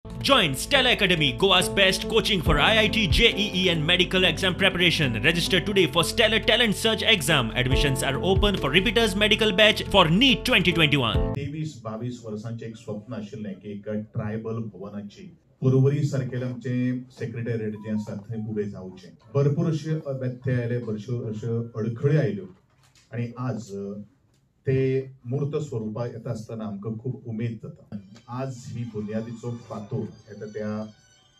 Join Stella Academy, Goa's best coaching for IIT, JEE and medical exam preparation. Register today for Stellar Talent Search exam. Admissions are open for repeaters medical batch for NEET 2021. 23-22 वर्सांचें एक स्वप्न आशिल्लें की एक tribal भवनाची Porvorim सारकेलें आमचें secretariat जें आसा थंय उबें जावचें. भरपूर अशे व्यत्यय आयले, भरपूर अश्यो अडखळी आयल्यो आनी आज ते मूर्त स्वरुपाक येता आसतना आमकां खूब उमेद जाता. आज ही बुन्यादीचो फातोर येता त्या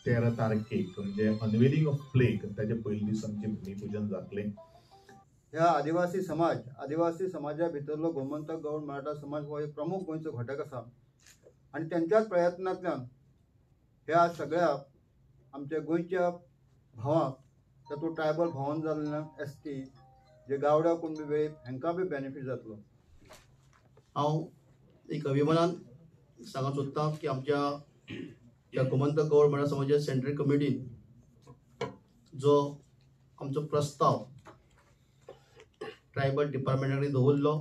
13 तारखेक म्हणजे अनवेलिंग ऑफ प्लेक ताजे पयले दीस आमचें भुमीपुजन जातलें. ह्या आदिवासी समाजा भितरलो गोमंतक गौड मराठा समाज हो एक प्रमुख गोंयचो घटक आसा आनी तेंच्याच प्रयत्नांतल्यान ह्या सगळ्या आमच्या गोंयच्या भावांक, तातूंत ट्रायबल भवन जाल्ल्यान एस टी जे गावडा कुणबी वेळीप हांकां बी बेनिफीट जातलो. हांव एक अभिमानान सांगूंक सोदतां की आमच्या ह्या गोमंतक गौड मराठा समाजा सेंट्रल कमिटीन जो आमचो प्रस्ताव ट्रायबल डिपार्टमेंटा कडेन दवरलो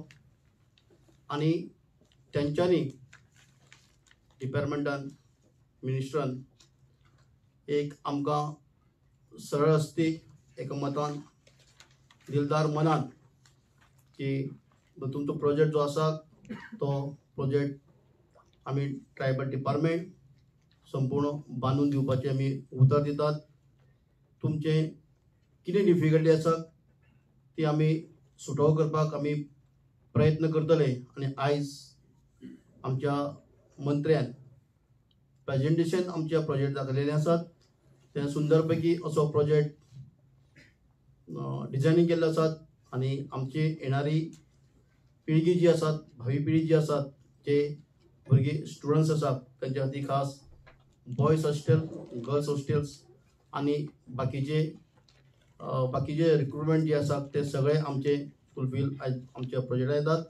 आनी तेंच्यांनी डिपार्टमेंटान मिनिस्टरान एक आमकां सरळ हस्ती एका मतान दिलदार मनान की तुमचो प्रोजेक्ट जो आसा तो प्रोजेक्ट आमी ट्रायबल डिपार्टमेंट संपूर्ण बांदून दिवपाचें आमी उतर दितात. तुमचें कितें डिफिकल्टी आसा ती आमी सुटोव करपाक आमी प्रयत्न करतले. आनी आयज आमच्या मंत्र्यान प्रेजेंटेशन आमच्या प्रोजेक्ट दाखयलेलें आसात. ते सुंदर पैकी असो प्रोजेक्ट डिजायनींग केल्लो आसात आनी आमची येणारी पिळगी जी आसात, भावी पिळगी जी आसात, जे भुरगीं स्टुडंट्स आसात तेंच्या खातीर खास बॉयज हॉस्टेल, गर्ल्स हॉस्टेल्स आनी बाकीचे बाकीचे रिक्रुटमेंट जे आसात ते सगळे आमचे फुलफील आयज आमच्या प्रोजेक्टान येतात.